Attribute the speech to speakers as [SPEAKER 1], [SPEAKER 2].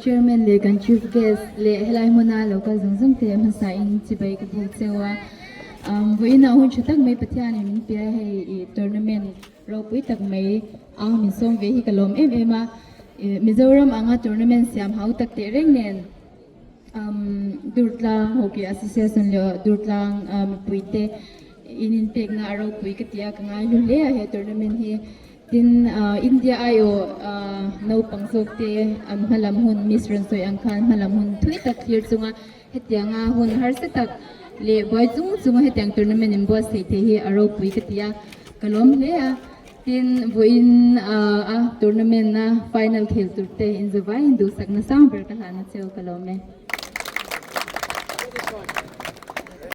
[SPEAKER 1] Chairman leh kan Chief Guest leh helai hmuna lo kal zawng zawng te hmasa in chibai ka buk cheu a. Vawiinah hun tha tak mai Pathianin min pe a, hei ih tournament ropui tak mai ang min sawm ve hi ka lawm em em a. Mizoram anga tournament siam hau tak teh reng nen Durtlang Hockey Association leh Durtlang mipuite in inpekna a ropui ka ti a, ka ngai hlu hle a he tournament hi. Tin, India aiawh naupang zawk te an hmalam hun Miss rawn sawi ang khan hmalam hun thui tak thlir chunga hetianga hun harsa tak leh buai chung chunga hetiang tournament in buatsaih theih hi a ropui ka ti a, ka lawm hle a. Tin, vawiin a tournament a final khel tur te inzawvaiin duhsakna sang ber ka hlahna cheu ka lawm e.